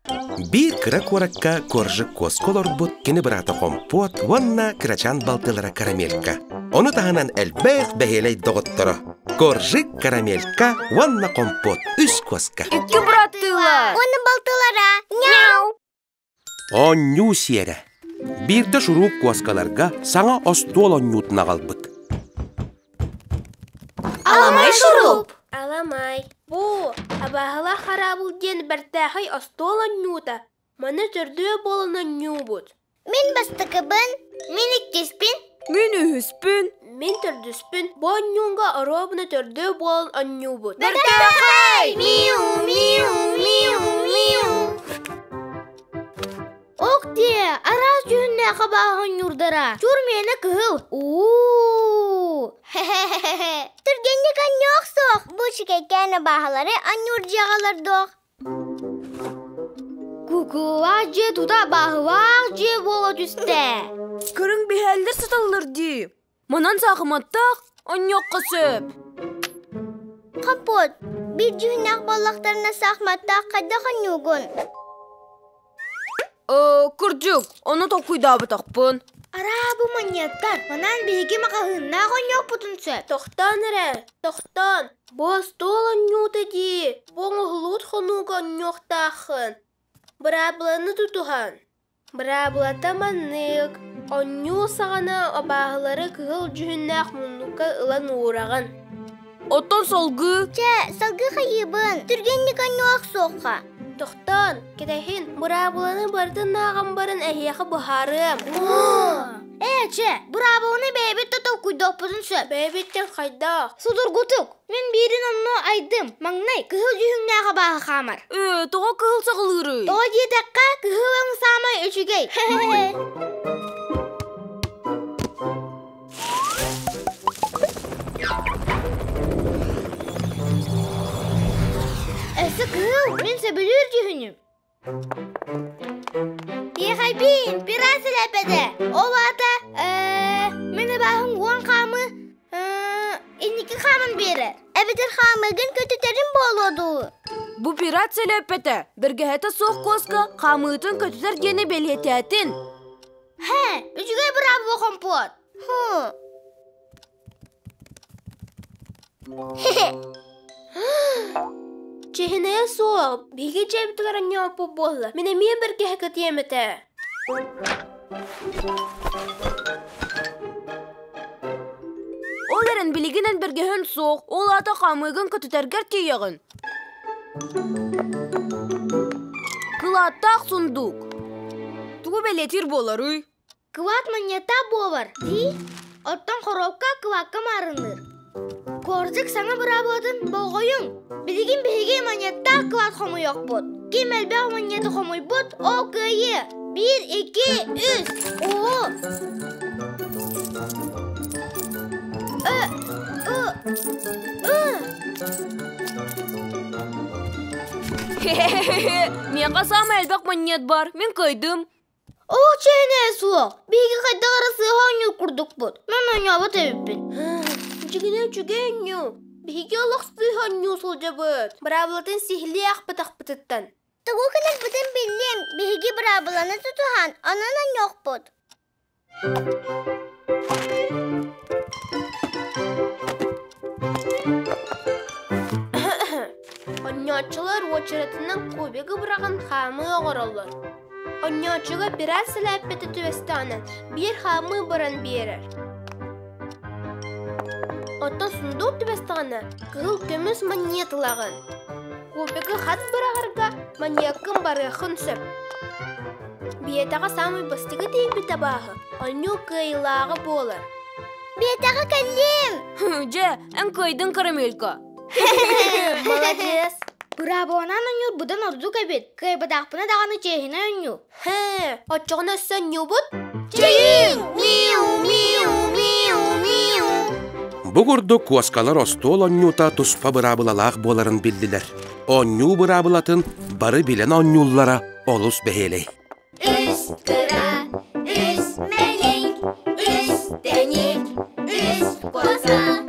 Биир кыра куоракка Коржик куоска олорбут кини быраата Хомпуот уонна кырачаан балтылара Карамелька. Ону таһынан элбэх бэһиэлэй доҕотторо Коржик, Карамелька уонна Хомпуот үс куоска. Икки быраттыылар. Уонна балтылара. Няу! Оонньуу сиэрэ. Биирдэ шурууп куоскаларга саҥа остуол оонньуутун аҕалбыт. Аламай шуруп! Аламай. Бу, абааһылаах хараабыл диэн бэртээхэй остуол оонньуута. Маны төрдүө буолан оонньуубут. Мин бастакыбын, мин иккиспин. Мин үһүспүн. Мин төрдүспүн. Бу оонньууга оруобуна төрдүө буолан оонньуубут. Бэртээхэй! Миу, миу, миу, миу. Ок диэ, араас дьүһүннээх абааһы оонньуурдара. Чур миэнэ кыһыл. Уу! Түргэнник анньуох суох. Бу чикэйкээн абааһылары анньуур дьиэҕэлэрдуох. Кукулаах дьиэ тута абааһылаах дьиэ буола түстэ. Көрүҥ биһээллэр сыталлар дии. Манан саахыматтаах онньуохха сөп. Хаппот, биир дьүһүннээх буоллахтарына саахыматтаах хайдах онньуугун? Кырдьык, ону толкуйдаабатахпын. Араа бу манньыаттар, манан биһиги маҕаһыыннаах оонньуохпутун сөп. Тохтоон эрэ, тохтоон. Бу остуол оонньуута дии, бу оҥоһуллубут хонууга оонньуохтааххын. Быраабыланы тутуһан. Быраабылата маннык: оонньуу саҕана абааһылары кыһыл дьүһүннээх муннукка ылан уураҕын. Оттон салгыы? Чэ, салгыы хайыыбын, түргэнник оонньуох суохха. Тохтоон, кэтэһин, быраабыланы барытын ааҕан баран эһиэхэ быһаарыам. Ээ, чэ, быраабыланы бэйэбит да толкуйдуохпутун сөп. Бэйэбиттэн хайдах? Судургутук. Мин биирин онно айдым. Маҥнай кыһыл дьүһүҥнээх абааһы хаамар. Ээ, тоҕо кыһыл саҕалыырый? Тоҕо диэтэххэ, кыһыл өҥ саамай үчүгэй. Өссө кыһыл мин сөбүлүүр дьүһүнүм. Тиэхэйбиин, пират сэлээппэтэ. Ол аата, мин абааһым уон хаамы инники хааман биэрэр. Эбэтэр хаамыгын көтүтэрин буолуо дуу? Бу пират сэлээппэтэ, бэргэһэтэ суох куоска хаамыытын көтүтэр диэни бэлиэтээтин. Һэ, үчүгэй быраабыла хомпуот. Чиһинэйэ суох, биһиги дьиэбитигэр анньааппыт буолла. Мин эмиэ бэргэһэ кэтиэм этэ. Ол эрэн билигин эн бэргэһэн суох, ол аата хаамыыгын көтүтэргэр тиийэҕин. Кылааттаах сундуук. Тугу бэлиэтиир буоларый? Кылаат манньыаттаах буолар дии. Оттон хоруопка кылаакка маарынныыр. Корзик саҥа быраабылатын болҕойуҥ. Билигин биһиги манньыаттаах кылаат хомуйуохпут. Ким элбэх манньыаты хомуйбут, ол кыайыа. Биир, икки, үс. Оо! Ы, ы, ы. Миэхэ саамай элбэх манньыат бар. Мин кыайдым. Оо, чээнэ суох. Биһиги хайдах эрэ сыыһа оонньуур курдукпут. Мин оонньообот эбиппин. Дьигинэ үчүгэй оонньуу. Биһиги олох сыыһа оонньуу сылдьабыт. Быраабылатын сиһилии аахпатахпытыттан. Тугу гынарбытын биллим. Биһиги быраабыланы тутуһан, онон оонньуохпут. Онньооччулар уочаратынан кубигы быраҕан хаамыы оҥороллор. Онньооччуга пират сэлээппэтэ түбэстэҕинэ биир хаамыы баран биэрэр. Оттон сундуук түбэстэҕинэ кыһыл көмүс манньыат ылаҕын. Кубигы хат быраҕарга манньыаккын барыаххын сөп. Биэтэҕэ саамай бастакы тиийбит абааһы оонньуу кыайыылааҕа буолар. Биэтэҕэ кэллим! Дьэ, эн кыайдыҥ карамелька. Маладьыас! Быраабыланан оонньуур быдан ордук эбит. Кыайбатахпына даҕаны чиэһинэй оонньуу. Хэ, оччоҕуна өссө оонньуубут? Чэйиҥ! Миу, миу, миу, миу! Бу курдук куоскалар остуол оонньуута туспа быраабылалаах буоларын биллилэр. Оонньуу быраабылатын бары билэн оонньууллара олус бэһиэлэй. Үс кыра, үс мэлик, үс тэник, үс куоска.